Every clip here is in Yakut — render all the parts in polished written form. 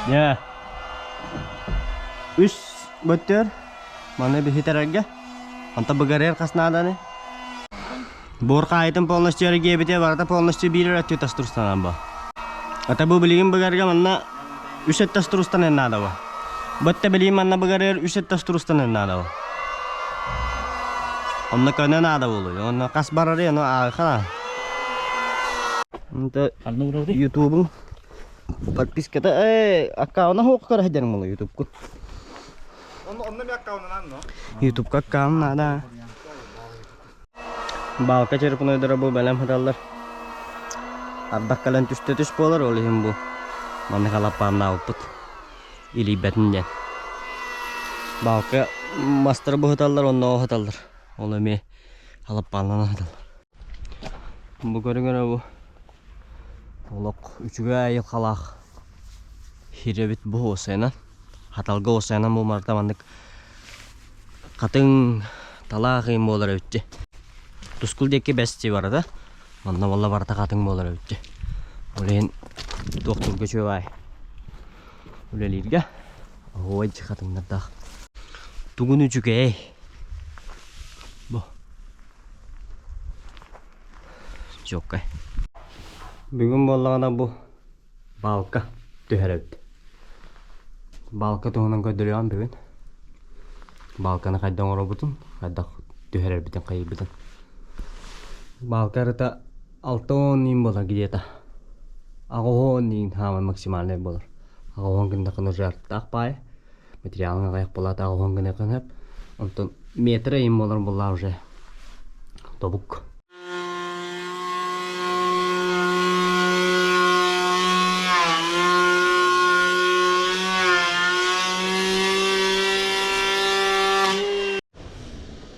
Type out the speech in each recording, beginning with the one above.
Дьэ, үс бөттөр маны биһитэрэргэ онто быгарыар хас нааданы буор хаайытын полностью эргиэбитэ барыта полностью биир эрэ өттү тастурстанан бо ата бу билигин быгарга манна үс өттө турустанан наада бо бытта билигин манна быгарыар үс өттө турустанан наада бо онно көнө наада буолуй онно хас барары ону ааҕыха Онто ютубун подписката э аккауна хуох көрө сылдьарыҥ буолуо ютубку Онно ми аккаунанан но. Ютубка аккаун наада. Балка черпунойдара бу бэлэм сыталлар. Ардах кэлэн түстэ түс буолар, ол иһин бу маннык алаппааннаабыппыт. Илийбэтин диэн. Балка мастары быһыталлар, онно сыталлар. Ол эмиэ алаппааннана сыталлар. Бу көрүҥ эрэ бу олох үчүгэй айылҕалаах сирэбит бу уосайынан. Хаталга уосайынан бу марта маннык хатыҥ талаах ыйым буолар эбит Тускул диэки бэс дии барыта. Манна буолла барыта хатыҥ буолар эбит Ол иһин туохтуурга үчүгэй үлэлииргэ оһуобай хатыҥнардаах. Тугун үчүгэй бу чуоккай. Бүгүн буоллаҕына бу Балка түһэрэбит. Балка туһунан көрдөрүөҕүм бүгүн. Балканы хайдах оҥоробутун, хайдах түһэрэрбитин хайыйбытын. Балка арыта 60 иин буолар где-то. 80 иин хааман максимальный буолар. 80 гыннахына уже артаах баайы. Материалын аҕыйах буолаат 80 гыныаххын сөп. Онтон метр иин буолар буоллаа уже тобук.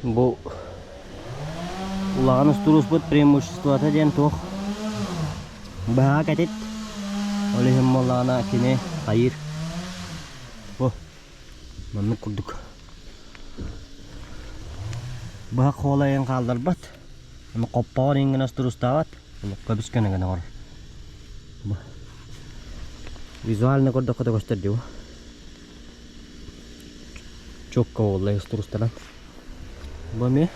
Бу улахан устуруспут преимуществота диэн туох быһаа кэтит ол иһин буоллаҕына кини хайыыр бу маннык курдук Быһах хуолайын хаалларбат, ону хоппоҕор иҥ гына устуруустаабат, көбүс көнө гына оҥорор. Бу визуально көрдөххө да көстөр дии бу. Чуокка буолла устуруустанан. Бу эмиэ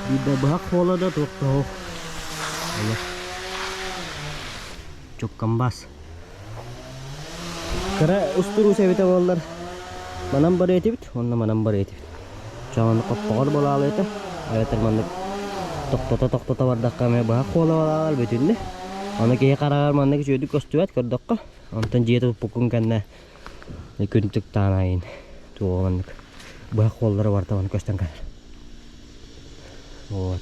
биирдэ быһах хуола да туох да суох. Чуккамбаас. Кыра устуруус эбитэ буоллар манан барыа этибит уонна манан барыа этибит. Чоҥону хоппоҕор балаалыы этэ. Эбэтэр маннык тохтото-тохтото бардахха эмиэ быһах хуола балаалар бүтүннэ. Аны киһи хараҕар маннык үчүгэйдик көстүбэт көрдөххө. Онтон дьиэ туппуккун кэннэ күн тыктаан айын туох маннык быһах хуоллара барыта маннык көстөн кэлэр. Вот.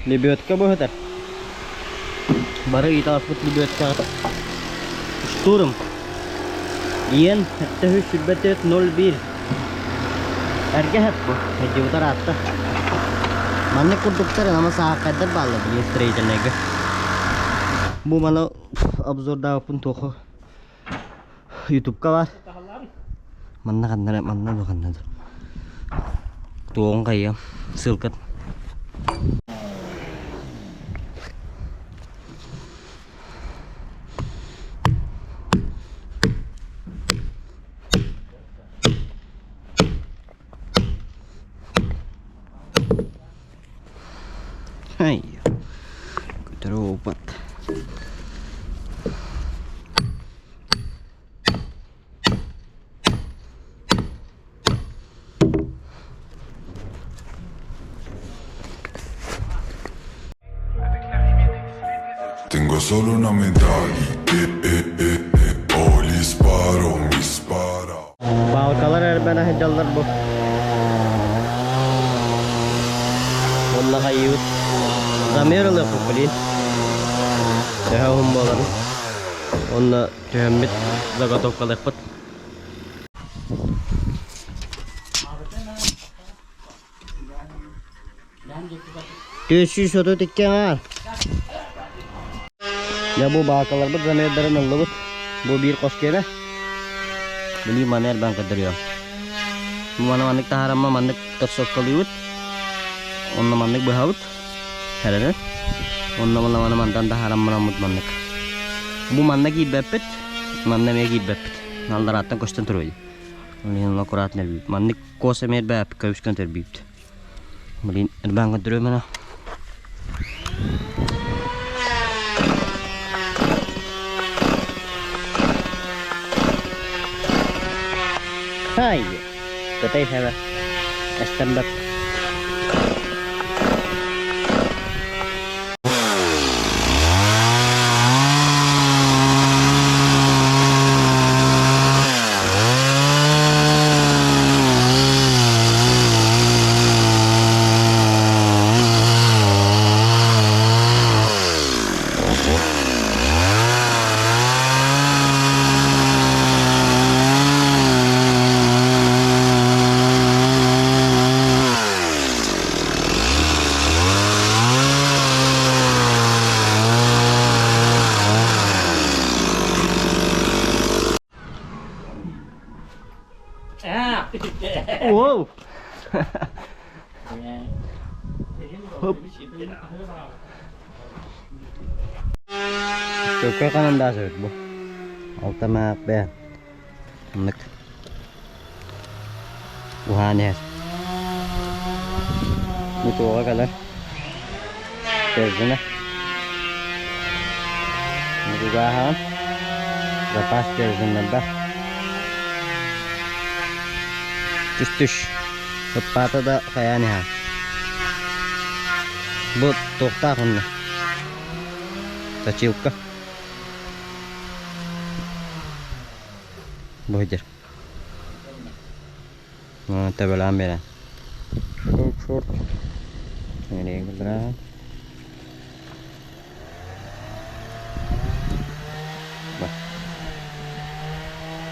Лебедка быһытар. Бары ыйыталаспыт лебедкаҕыт. Штурм. Иэн 724 01. Эргэ хэп бу. Хайдыбытар аатта. Маннык курдуктар ама саахайдар бааллар билигин строительнайга. Бу маны обзордаабыппын туоху ютубка бар. Манна ханна эрэ, манна дуу ханна дуу. Туоҕун хайыам, ссылкат. Ай, көтөрү уоппат. Tengo solo una medalla, eh, eh, eh, eh. O gli sparo, mi spara. Балкалар эрбэнэ сылдьаллар бу. Онно хайыыбыт. Замер ылыахпыт блин. Төһө уһун буоларын. Онно түһэммит заготовкалыахпыт. 432 аҥаар. Дьэ бу баакаларбыт замердарын ыллыбыт. Бу биир хос киэнэ. Билии маны эрбээн көрдөрүөм. Бу маны маннык таһаарамма маннык торсовкалыыбыт. Онно маннык быһабыт. Хэрэнэн. Онно маны маны мантан таһаараммыт маннык. Бу манна киирбэппит. Манна эмиэ киирбэппит. Алларааттан көстөн туруой. Ол иһин аккуратно эрбиибит. Маннык кос эмиэ эрбээппит, көбүскэн төрбүүбүт. Блин, эрбээн көрдөрүөм эрэ. Хай! Кытай хэбэ. Эстэн бэрт. Wow! Чөкө ханан да сөбүт бу. Алта маак бэйэн. Оннук. Уһаан иһэр. Бу туоҕа кэлэр. Стерженэ. Мутугааһаҕын. Запас стерженнэрбэр. Түс-түс. Ыппаата да хайаан иһэҕин. Бу туохтаах онно? Точилка. Бу сылдьар. Төбөлөөн биэрэн. Шурт-шурт.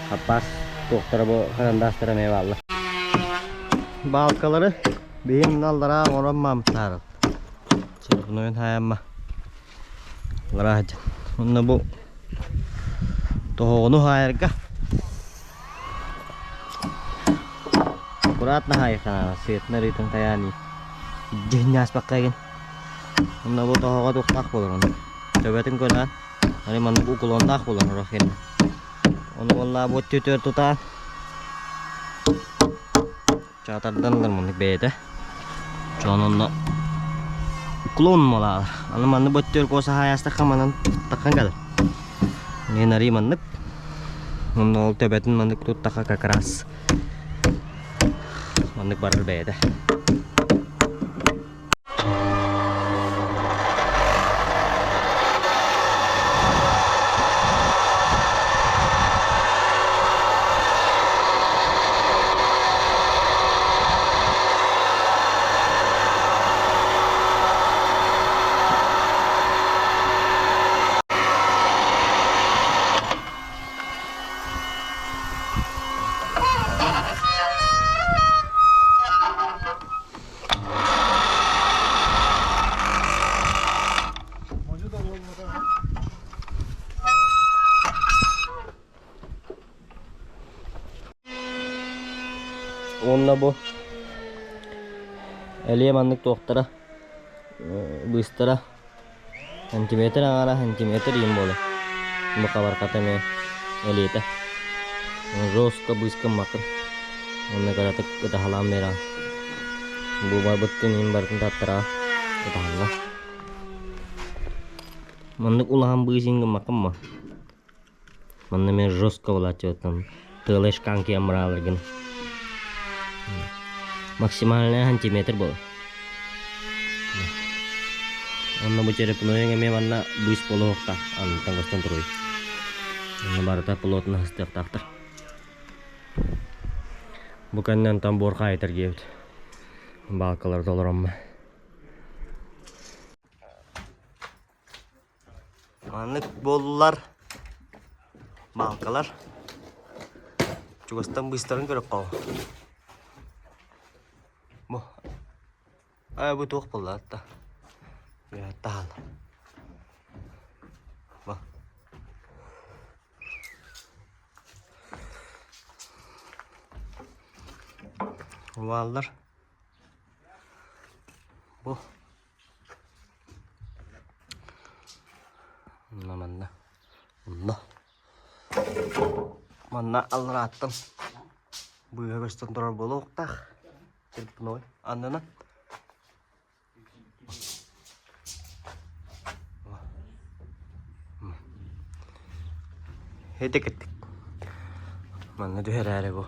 Хаппаас туохтара бу харандаастара эмиэ бааллар. Баалкалары биһим аллараа оҥорон маамтаарат. Чорбунуйун хаайамма. Аллараа сылдьан. Онно бу тоһоҕону хаайарга аккуратно хаайыххана сыатын арыытын хайаан дьиһиннэ ааспакка игин. Онно бу тоһоҕо туохтаах буолар ону. Төбөтүн көрөн, аны маннык уклоннаах буолар орох иһин. Ону уонна бу өттүтүгэр тутаан чаатардан ылар маннык бэйэтэ. Чон онно уклон малаалар. Аны маннык бу өттүгэр куоса хаайаастахха манан таххан кэлэр. Мен арый маннык. Онно ол төбөтүн маннык туттахха как раз маннык барар бэйэтэ. Уонна бу элиэ маннык туохтара быыстара сантиметр аҥара сантиметр иин буолар. Бу хабархата эмиэ элиэтэ. Жестко быыска макыр. Уонна кыратык ытаһалаан биэрэҕин. Бу барбыттын иин барытын таттараҕа ытаһаллар. Маннык улахан быыс иин гыммаккын ма? Манна эмиэ жестко буолааччыбыттан тыала ишкаан киэн бырааларгын максимальная сантиметр буолар. Онно бу черепнойуҥ эмиэ манна быыс буолуохтаах анныттан көстөн туруй. Онно барыта плотно сыстыахтаахтар. Бу кэннэ онтон буор хаайытар диэбит. Баалкалары толороммун. Маннык буоллулар баалкалар. Чугастан быыстарын көрөххө. Бу аа бу туох буолла атта таһал. Бу. Бааллар. Бу Онно манна. Онно. Манна алларааттан быыһа көстөн турар буолуохтаах. Черпной аннынан. Ити кыттык. Манна түһэрээри бу.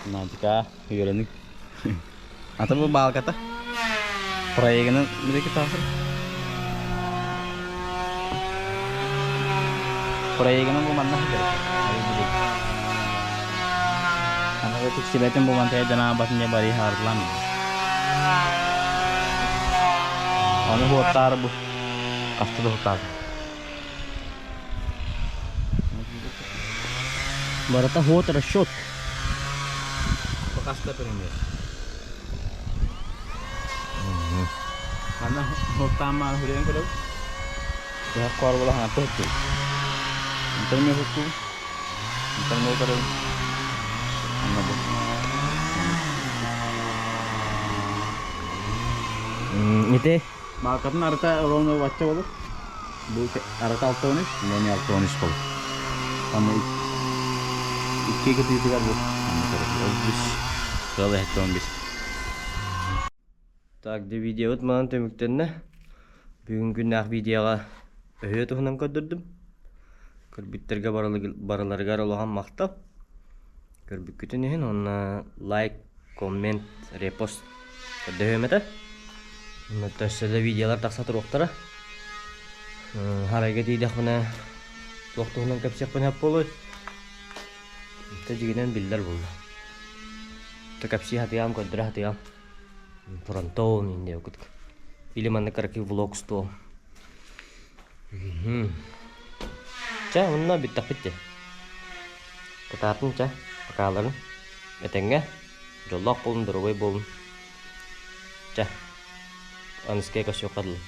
Наадьыка үөрэниҥ. Ата бу баалката проегынан билики таасыр. Проегынан бу манна сылдьар. Аны тиксибэтин бу мантая дьанаан батын дьэ барыы хаартылаан. Ону хуоттаары бу хаста да хуттаата. Барыта ход расчет. Бу хаста пример. Манна хуоттаамаан хүрэн көрөбүт. Быһах кор була хаҥатта хуттуу. Онтон эмиэ хуттуу. Онтон эмиэ көрөбүн. Онно бу. Ити Баалкатын арыта ровно бачча болur. Бу арыта 6-13, эмиэ 6-13 болur. Аны икки кытыытыгар бу. Ол үс. Кыал эһэтте 15. Так, дьэ видеобут манан түмүктэннэ. Бүгүн күннээх видеоҕа өһүө туһунан көрдөрдүм. Көрбүттэргэ барыларыгар улахан махтал. Көрбүккүтүн иһин уонна лайк, коммент, репост көрдөһүөм этэ. Онно өссө да видеолар тахса туруохтара. Харайга тиийдэхпинэ туох туһунан кэпсиэхпин сөп буолуой? Ити дьигинэн биллэр буолла. Кэпсии сатыам, көрдөрө сатыам. Фронтон инде курдук. Или манна кыракый влог устуом. Чэ, онно бүттэхпит дии. Кытаатын чэ, покаларын. Этэҥҥэ, дьоллоох буолун, доруобай буолун. Чэ, аныскыга көрсүөххэ дылы.